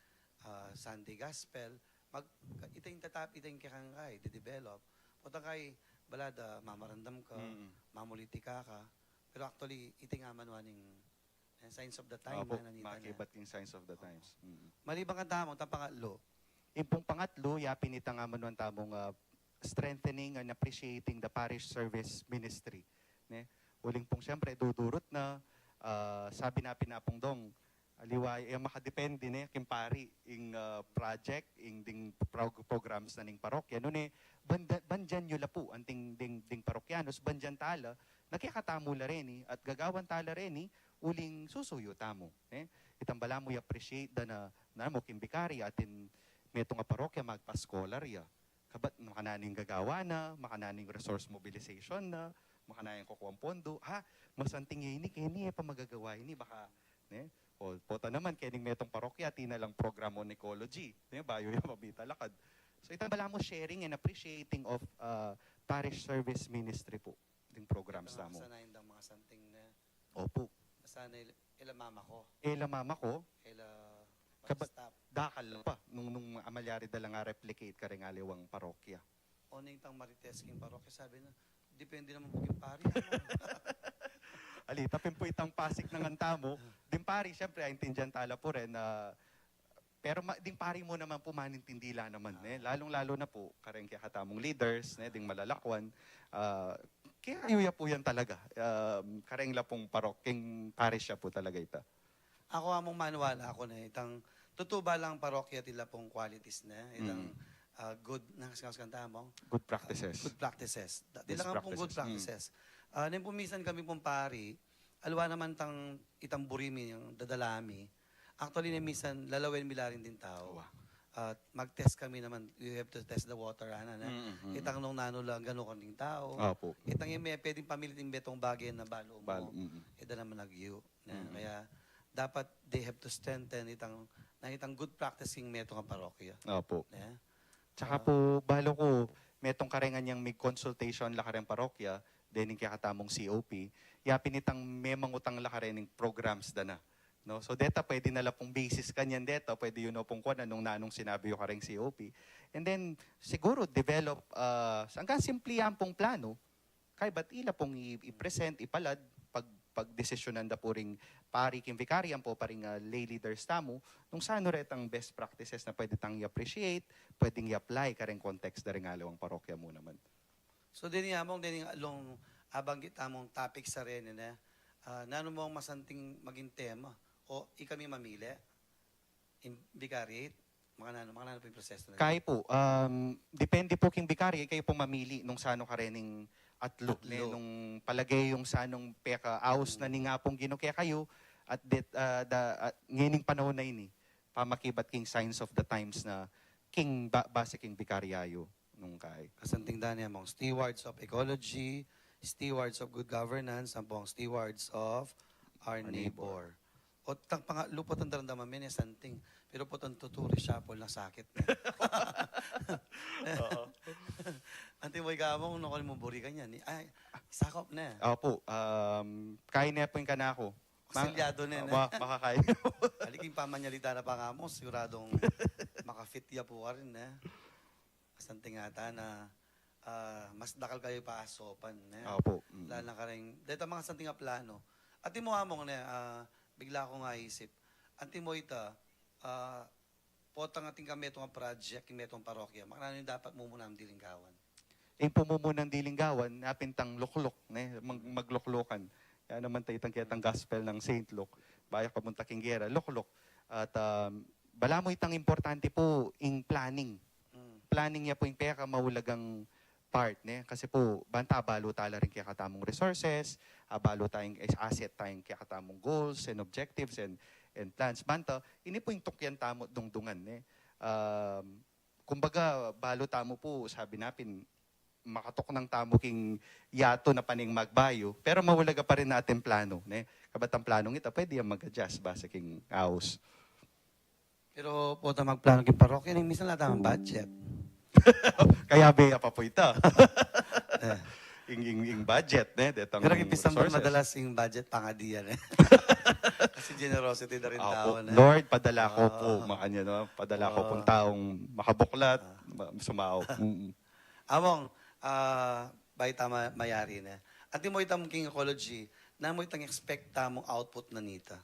ah, Sunday Gospel, mag, ita ing tatap, ita ing kekang kai, de-develop. Potang kai, balada, mamarandam ka, mamulitika ka. Pero actually, ita ing amanuan ning, eh, signs of the time, opo, ano, nita na. Makibat king signs of the times. Maliban kang tamung, itang pangatlu. Ing pung pangatlu, yapin itang amanuan tamung, ah, strengthening and appreciating the parish service ministry. Ne? Uling pung siyempre, dudurut na, ah, sabi na pin Apung Dong, aliwa, e makadepende ne, king pari, ing, ah, project, ing ding prog-, programs na ning parokya. Nune, banda-, bandian yu la pu, anting ding, ding parokyanos, bandian tala, na kekatamu la reni, at gagawan tala reni, uling susuyu tamu. Ne? Itang balamu i-appreciate da na, na mo king bikari, atin metung a parokya, magpa-scholar ya. Kabat makananu ing gagawa na, makananu ing resource mobilization na, makananu ing kukuang pondo. Ha, masanting ya ini, keni e pa magagawa ini, baka, ne? O, pota naman, kening metung parokya, atin na lang program on ecology, ne? Bayu ya mamitalakad. So, itang balamu sharing and appreciating of, uh, parish service ministry pu, ding programs tamu. Sana indang mga santing na. Opu. Sana ila, ila mama ko. Ila mama ko. Ila staff. Dakal pa. Nung, nung amalyari da lang a-replicate karing aliwang parokya. O ning tang marites king parokya, sabi na, depende naman pu king pari. Ali, tapin pu itang pasik na ngan tamu, ding pari, siyempre, aintindian tala pu rin na, pero ma-, ding pari mu naman pu, manintindi la naman, ne? Lalung-lalo na pu, kareng kekatamung leaders, ne? Ding malalakwan, ah, kaya yu ya pu yan talaga. Um, kareng la pung parok-, king parish ya pu talaga ita. Aku among maniwala ku ne, itang tutu balang parokya, tila pung qualities ne, itang, ah, good, nang kaskas kan tamung, good practices. Good practices. Tila pung good practices. Ah, neng pumisan kami pung pari, aliwa naman tang itang buri mi, ing dadala mi. Actually, neng misan, lalawen mi la rin ding tau. At mag-test kami naman, you have to test the water, ana na. Itang nung nanu la, ganu ka ding tau. Opo. Itang ing me-, pwedeng pamiliting betong bagay na balu mu. Balu, mm. Ita naman agyu. Ne? Kaya dapat they have to strengthen itang, na itang good practice king metung a parokya. Opo. Ne? Tsaka pu, balu ku, metung karengan yang mig-consultation la kareng parokya, dening kekatamung C O P, yapin itang memang utang la karening programs da na. No? So, deta pwede na la pung basis kanyan deta, pwede yu na pung kuanan nung nanung sinabi yu kareng C O P. And then, siguro, develop, ah, anggang simple yan pung plano, kaybat ila pung i-, i-present, ipalad, pag, pagdesisyonan da pu ring pari king vicarian pu, pa ring, ah, lay leaders tamu, nung sanu retang best practices na pwede tang i-appreciate, pwedeng i-apply kareng context da ring aliwang parokya mu naman. So, deni among, deni along abanggit tamung topic sa reni, ne? Ah, nanu mung masanting maging tema? O ikami mamili? Ing vicariate? Makananu, makananu pu ing proseso na? Kayi pu, um, depende pu king vicariate, kayu pu mamili nung sanu karening atlu, ne? Atlu. Nung palage yung sanung pekaaus na ning Apung Ginu kekayu, at det-, ah, da, at ngening panaun na ini, pamakibat king signs of the times na king ba-, base king bikarya yu nung kai. Kasanting da ne among stewards of ecology, stewards of good governance, ampong stewards of our neighbor. O tang pangatlu, potang daramdaman mi ne santing, pero potang tuturi siya po lang sakit. Oo. Anti mo ika among, nung kalimuburi ka niyan, eh. Ay, sakop ne. Opo, um, kain ne pu ing kanaku. Auxiliado ne, ne? Ma-, makakain. Aliking pamanyalita na pa nga mu, siguradong makafit ya pu karin, ne? Santing ata na, ah, mas dakal kayu pa asopan, ne? Opo. Mm. Lalo na karing, deta mga santing a plano. At imo among, ne, ah, bigla kung aisip. Anti mo ita, ah, potang atin kang metung a project, king metung a parokya, makananu ing dapat mumunan ding linggawan? Ing pumumunang ding linggawan, apin tang lukluk, ne? Mag-, magluklukan. Yan naman ta itang ketang gospel nang Saint Luke. Bayu ka munta king gera, lukluk. At, um, balamu itang importante pu ing planning. Mm. Planning ya pu ing pekamaulagang part, ne? Kasi pu, banta abalu tala ring kekatamung resources, abalu tayang asset tayang kekatamung goals and objectives and, and plans. Banta, ini pu ing tukyan tamu dungdungan, ne? Um, kumbaga, balu tamu pu, sabi napin, makatuknang tamu king yatu na paneng magbayu, pero maulaga pa rin atin plano, ne? Kabat ang planong ita, pwede yang mag-adjust base king aus. Pero potang magplano king parokya, neng misan ala tamung budget. Kaya beya pa pu ita. Eh. ing, ing, ing budget, ne, detang resources. Pero ing pisang madalas ing budget pangadian, e. Kasi generosity na rin tau, ne? Lord, padala ko po, makanyan, no? Padala ko pung taung makabuklat, ma-, sumaup. Mm. Among, ah, bayu ta ma-, mayari na. Antimo itang king ecology, nanu itang expect tamung output na nita?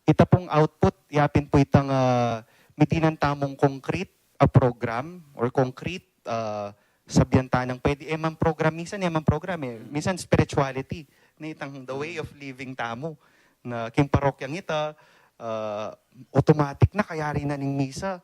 Ita pung output, yapin pu itang, ah, mitinan tamung concrete a program or concrete, ah, sabian tanang pwede, e man program, minsan e man program, e. Minsan spirituality, ne, itang the way of living tamu, na king parokyang ita, ah, automatic na kayari na ning misa,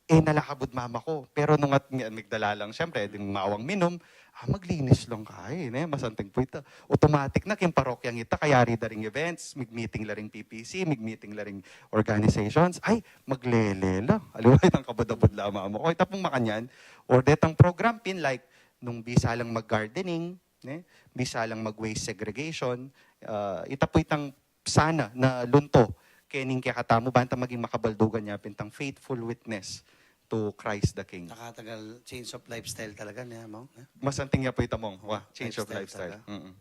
e na la kabud mamako. Pero nung at mi-, migdala lang, siyempre, ding mawang minum, ah, maglinis lang kaya, ne? Masanting pu ita. Automatic na, king parokyang ita, kayari da ring events, mig-meeting la ring P P C, mig-meeting la ring organizations, ay, maglele la. Aliwa itang kabud-abud la mamako. Ita pung makanyan, or detang program pin, like, nung bisa lang mag-gardening, ne? Bisa lang mag-waste segregation, ah, ita pu itang sana na lunto kening kekatamu, ban ta maging makabaldugan ya pin itang faithful witness to Christ the King. Nakatagal, change of lifestyle talaga, ne, Among, ne? Masanting ya pu ita, Among. Wa, change of lifestyle. Lifestyle talaga. Mm-mm.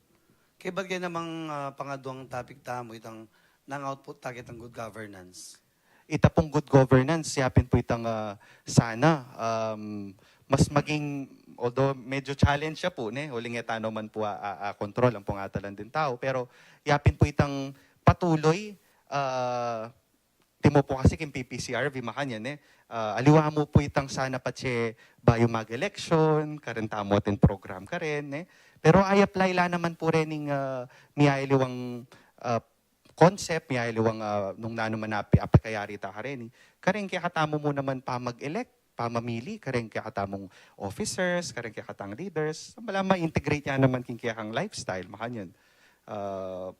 Kaya ba't kaya namang, ah, pangaduang topic tamu, itang nang output ta ketang good governance? Ita pung good governance, yapin pu itang, ah, sana, um, mas maging, although medyo challenge ya pu, ne, uling e tana man pu a, a, a control ampong atalan ding tau, pero yapin pu itang patuloy, ah, timo pu kasi king P P C R V, makanyan, ne, ah, aliwa mu pu itang sana patse bayu mag-election, karin tamu atin program karin, ne, pero i-apply la naman pu rening, ah, miyaliwang, ah, concept, miyaliwang, ah, nung nanu man a pi-, apikayari ta kareni. Kareng kekatamu mu naman pamag-elect, pamamili, kareng kekatamung officers, kareng kekatang leaders, mala ma-integrate ya naman king kekang lifestyle, makanyan. Ah,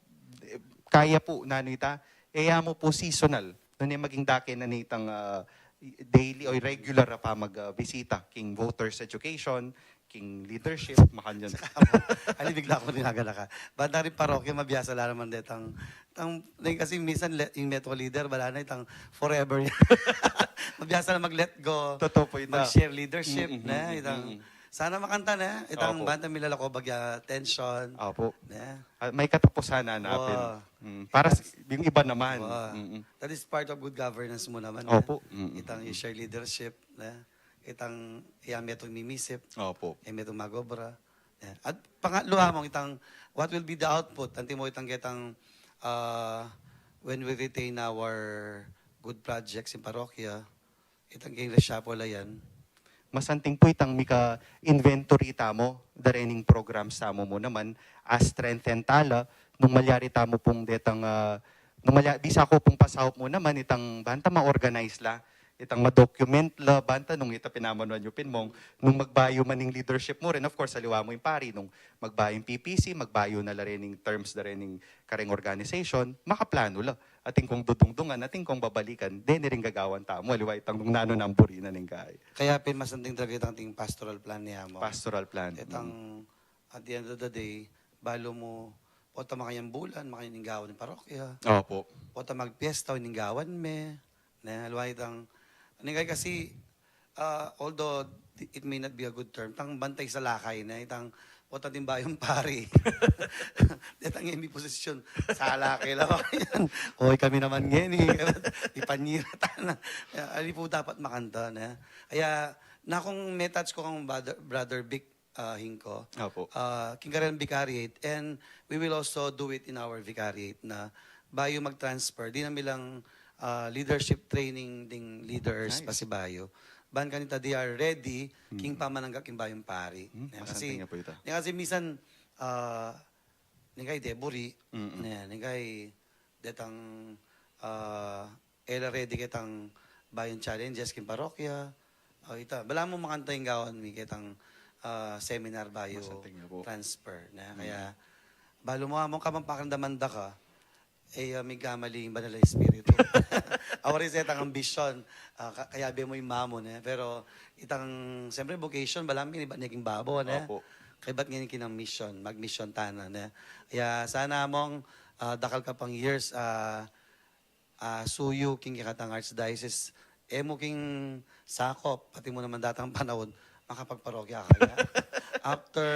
kaya pu, nanu ita, e ya mu pu seasonal. Nune maging dake na nitang, ah, daily o regular a pamag, ah, bisita king voters education, king leadership, makanyan. Saka mo, ali bigla kung dinaganaka. Banda ring parokya, mabiasa la naman detang, tang, na kasi minsan le-, ing meto leader, bala na itang forever yan. Mabiasa na mag-let go. Totoo po ita. Mag-share leadership, mm, mm, na, mm, itang, mm, sana makanta na, itang, opo, banda milalako bagya tension. Opo. Na. Ah, may katapusan na hanapin. Wow. Mm, para s-, yung iba naman. Wow. Mm-mm. That is part of good governance mu naman, eh. Opo. Mm-mm. Itang i-share leadership, na. Itang iya metung mimisip, opo, iya metung mag-obra. Yan. At pangatlo, Among, itang what will be the output? Antimo itang ketang, ah, when we retain our good projects in parokya, itang keng reshuffle a yan. Masanting pu itang mika-inventory tamu, da rening programs tamu mu naman, a-strengthen ta la, nung malyari tamu pung detang, ah, nung malya-, bisa ku pung pasaup mu naman, itang ban ta ma-organize la, itang ma-document la, ban ta nung ita pinamanuan yu pin, Among, nung magbayu man ing leadership mu rin, of course, aliwa mu ing pari, nung magbayu ing P P C, magbayu na la rening terms da rening kareng organization, makaplanu la. Atin kung dudungdungan, atin kung babalikan, deni ring gagawan tamu, aliwa itang nung nanu nang buri na ning kai. Kaya pin masanting talaga itang ating pastoral plan ne, Among. Pastoral plan. Itang, mm, at the end of the day, balu mu, pota makanyang bulan, makanyang inggawan ning parokya. Opo. Pota magpiesta, o ning gawan me. Ne, aliwa itang, ning kai kasi, ah, although it may not be a good term, tang bantay sa lakay, ne, itang, pota atin bayung pari. Detang ing posisyon, sa lakay la, yan. Oy, kami naman ngeni, ipanyira tana. Ali pu dapat makanta, ne. Kaya, na kung me-touch ku kang Brother, Brother Vic, ah, Hingko. Opo. Ah, king kareng vicariate, and we will also do it in our vicariate na bayu mag-transfer. Di na mi lang, ah, leadership training ding leaders, nice, pasibayu. Ban kanita, they are ready, mm, king pamananggap king bayung pari. Mm, yan, masanting kasi, nga pu ita. Yan kasi minsan, ah, ning kai de buri, mm-mm, yan, ning kai detang, ah, e la ready ketang bayung challenges king parokya. O, ita, balamu makanta ing gawan mi ketang, ah, seminar bayu, masanting nga pu, transfer, ne? Mm. Kaya, balu mu, Among, kamang pakiramdaman da ka, e, ah, migamali ing Banal a Espiritu. Awa rin setang ambisyon, ah, ka-, kayabe mu ing mamu, ne? Pero itang, siyempre, vocation, balamu inibat ne king babo, ne? Opo. Kaybat ngeni king mission, mag-mission tana, ne? Kaya sana, Among, ah, dakal ka pang years, ah, ah, suyu king kekatang Archdiocese, e mu king sakop, pati mu naman datang panaun, makapagparokya ka kaya. After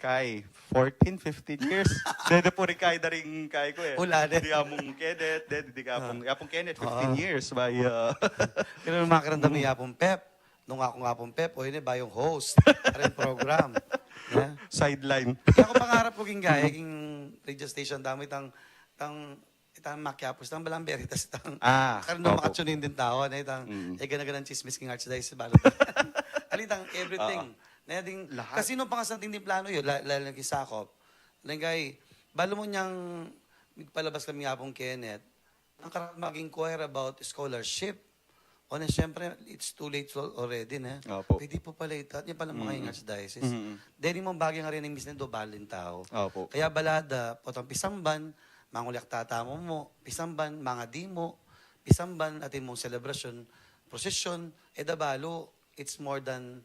Kay, fourteen, fifteen years. Dede pu rin kay daring kay ku e. Ula de. Di Among Kenneth, dede di ka Apong, Apong Kenneth, fifteen years, bay, ah. Pero makaramdam ni Apong Pep, nung aku nga Apong Pep, o ini, bayung host, karing program. Ya. Sideline. Kaya ku pangarap ku king gaya, king radio station, damo itang, itang itang makiapus, itang balang Veritas, itang Ah, karin opo. Makatune in din tau, ne, itang, Mm. e, gana-ganang chismis king Archdiocese, balo. Alitang everything. Oo. Ne, ding, Lahat. Kasi nung pangasanting din plano yu, la-, lalo na king sakop. Neng kay, balo mu nyang migpalabas kami Apong Kenneth, nung karat mag-inquire about scholarship. O ne, siyempre, it's too late al-, already, ne? Opo. Pwede pu pala ita, at nya pala mga Mm. ing Archdiocese. Mm. Deni mung bagay nga rin ing misna do balin tau. Opo. Kaya bala da, potang pisamban, mangulyak tatamu mu, pisamban, mangadi mu, pisamban, atin mung selebrasyon, prosesyon, e da balu, it's more than,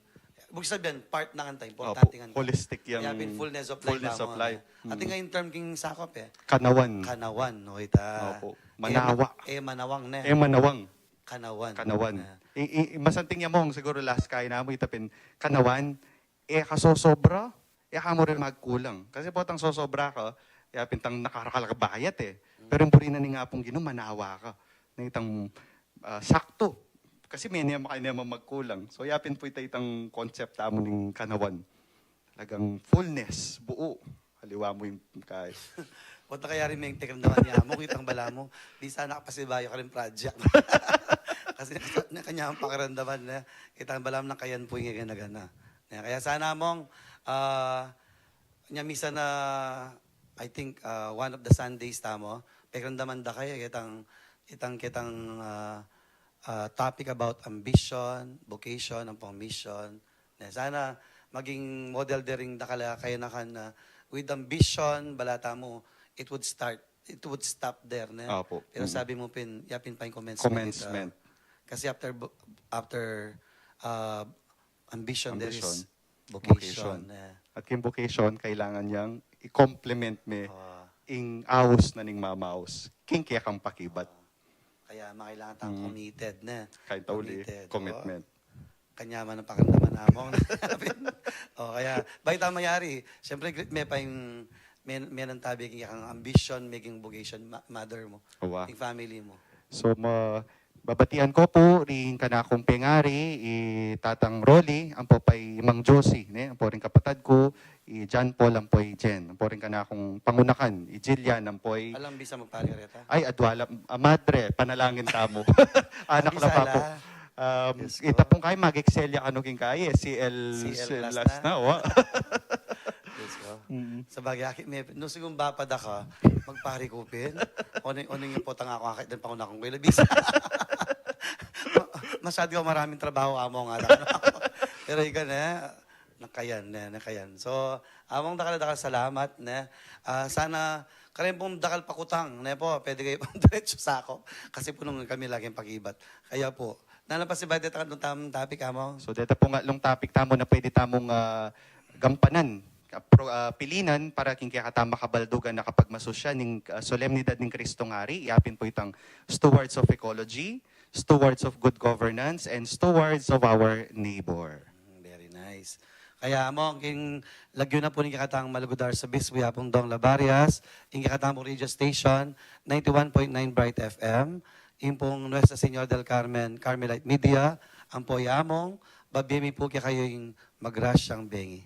ibig sabihin, part na nganta, importante Opo, nganta. Holistic yang Kaya pin fullness of life, fullness of amo, life. Ne? Atin Mm. nga in term king sakop, e. Kanawan. Kanawan, no, ita. Opo. E, Manawa. E, manawang, ne? E, manawang. Kanawan. Kanawan. Ah. I, i, i, masanting ya mung siguro last kay namu, ita pin, kanawan, e ka sosobra, e ka mu rin magkulang. Kasi potang sosobra ka, ya pin tang nakarakal ka bayat e. Pero ing buri na ning Apung Ginu, manawa ka. Na itang, ah, sakto. Kasi mene makanya magkulang. So, ya pin pu ita itang concept tamu ning kanawan. Talagang fullness, buo. Aliwa mu ing kay. Punta kaya rin meng pakiramdaman ya mu, kitang bala mu. Di sana kapasibayu karing project. Kasi na, na kanya ang pakiramdaman na, kitang bala mu na kayan pu ing gana-gana. Ya, kaya sana mung, ah, nya misa na, I think, ah, one of the Sundays tamu, pakiramdaman da kaya, kitang, kitang, kitang, ah, ah, topic about ambition, vocation, ampong mission, Ne, sana maging model de ring dakal a kayanakan na with ambition, bala tamu, it would start, it would stop there, ne? Opo. Pero Mm. sabi mu pin, ya pin pa ing commencement, Commencement. ah, kasi after bu-, after, ah, ambition, there is Ambition. Vocation, Vocation. Ne? At king vocation, kailangan yang i-complement me Ah. ing aus na ning mamaus. King kekang pakibat. Kaya makailangan tang Mm. committed, ne? Kahit tauli, Committed, oo. commitment. Kanya man ang pakiramdaman, Among. O, kaya, bayu ta mayari, siyempre, greet me pa ing, me, me nang tabi king kekang ambition, maging vocation, ma-, mother mu, Awa. king family mu. So, ma-, babatian ku pu, ring kanakung pengari, i Tatang Rolly, ampo pa i Mang Josie, ne? Ampo ring kapatad ku, i John Paul ampo i Jen. Ampo ring kanakung pangunakan, i Jillian ampo i Alang bisa magpari reta? Ay, adwa la, ah, madre, panalangin tamu. Anak Abi la pa sala. pu. Um, Diyos ko. Ita pung kay mag-excel ya kanu king kay, e, C L, C L C L plus plus na. na, wa. Diyos ko. Mm. Sabagay, aki, me, nung sigun ba pa da ka, magpari ku pin. Oning, oning ing potang aku, aki, dan pangunakung ku, ilabis. Ma-, masyado maraming trabaho, Among, nga. Pero ika na, Nakayan, ne, nakayan. So, Among, dakal a dakal a salamat, ne. Ah, sana, karin pung dakal pakutang, ne po, pwede kayu pang diretso sakop. Kasi pu nung kami laging pakibat. Kaya po, nanu pa si Bay, deta nung tamung topic, Among? So, deta pung atlung topic tamu na pwede tamung, ah, gampanan. Ah, pro-, ah, pilinan para king kekatamung kabaldugan a kapagmasusyan ning, ah, solemnidad ning Kristong Ari, ya pin pu itang stewards of ecology, stewards of good governance, and stewards of our neighbor. Mm, very nice. Kaya Among, king lagyu na pu ning kekatamung malugud a Arsobispo, i Apung Dong Labarias, ing kekatamung radio station, ninety-one point nine Bright F M, ing pung Nuestra Señora del Carmen, Carmelite Media, ampo i Among, babie mi pu kekayu ing magrasyang bengi.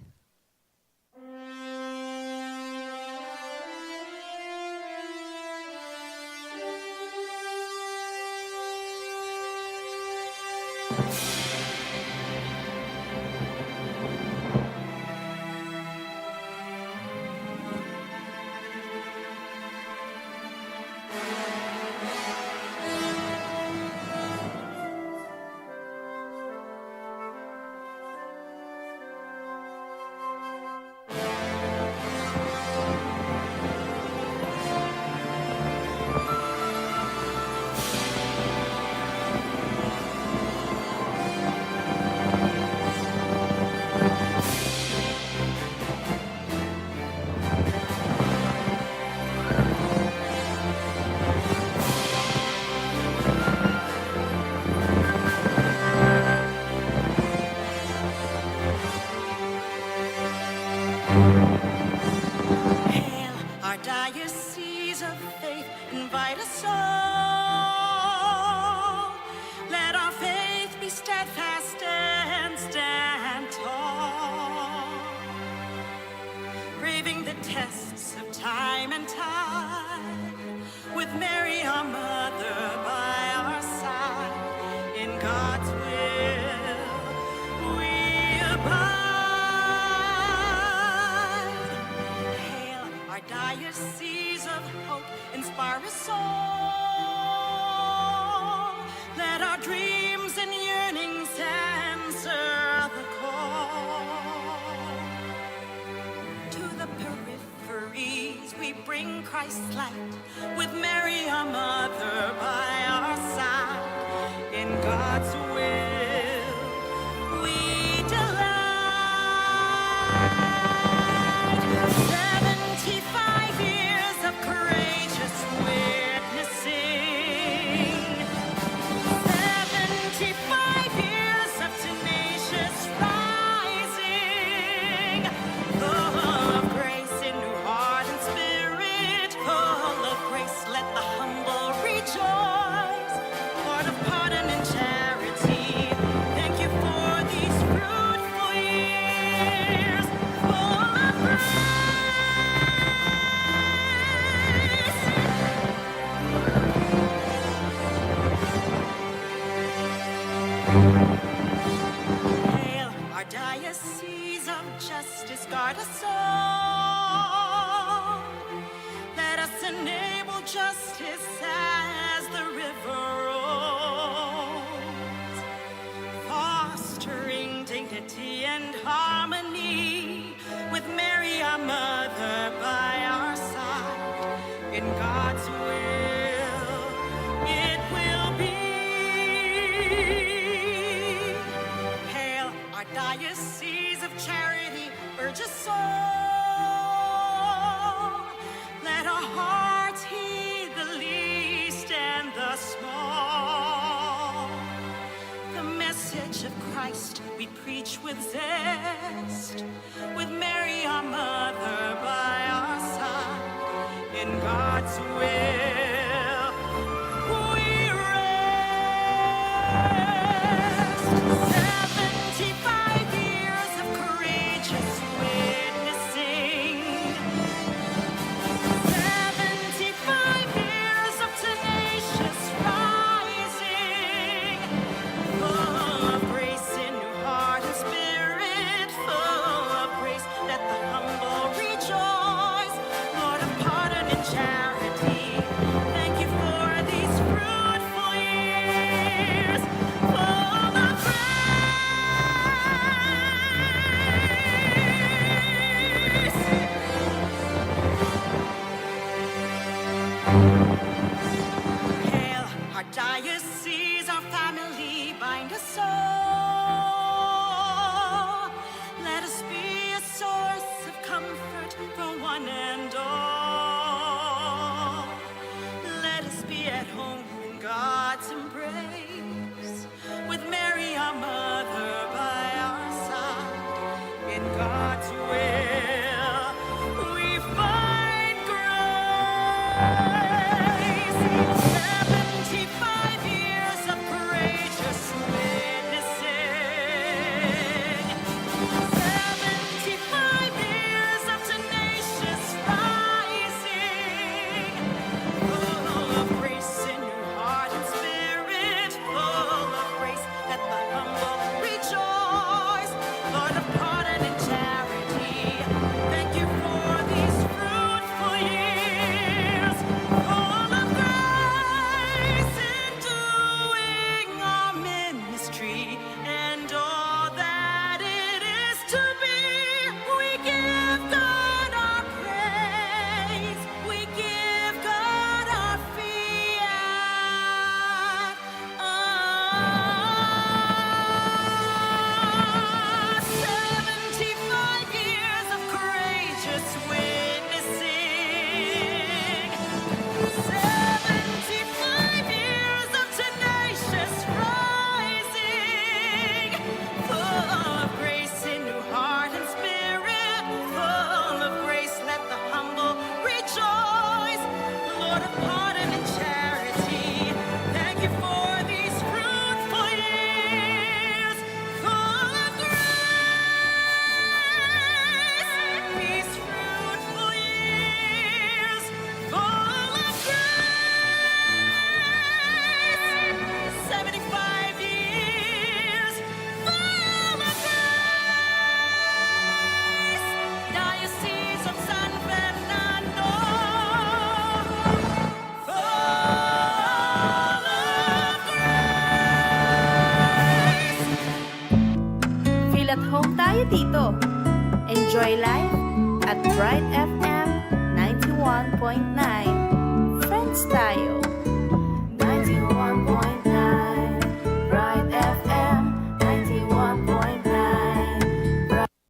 Start us all. Let us enable justice as the river rolls, fostering dignity and harmony with Mary, our mother, by our side. In God's will, it will be. Hail, our diocese of charity, urge us all. Let our hearts heed the least and the small. The message of Christ we preach with zest, with Mary, our mother, by our side. In God's will, we rest. Seventy-five years of courageous witnessing. Seventy-five years of tenacious rising. Full of grace in new heart and spirit, full of grace, let the humble rejoice. Lord of pardon and charity, thank you for these fruitful years, full of grace. Hail, our diocese, our family, bind us all. Let us be a source of comfort for one and all. Let us be at home in God's embrace, with Mary, our mother, by our side. In God's will, we find grace. Seventy-five years of courageous witnessing. Seventy-five years of tenacious rising. Full of grace in new heart and spirit, full of grace, let the humble rejoice. Lord of pardon and charity, thank you for these fruitful years, full of grace in doing our ministry and all that it is to be. We give God our praise. We give God our fiat. Ah, seventy-five years of courageous witnessing. Seventy-five years of tenacious rising. Full of grace in new heart and spirit. Full of grace, let the humble rejoice. Lord of pardon and charity, thank you for these fruitful years, full of grace. These fruitful years, full of grace. Seventy-five years, full of grace. Diocese of San Fernando, full of grace. Feel at home tayo dito. Enjoy life at Bright F M ninety-one point nine. Friends tayo.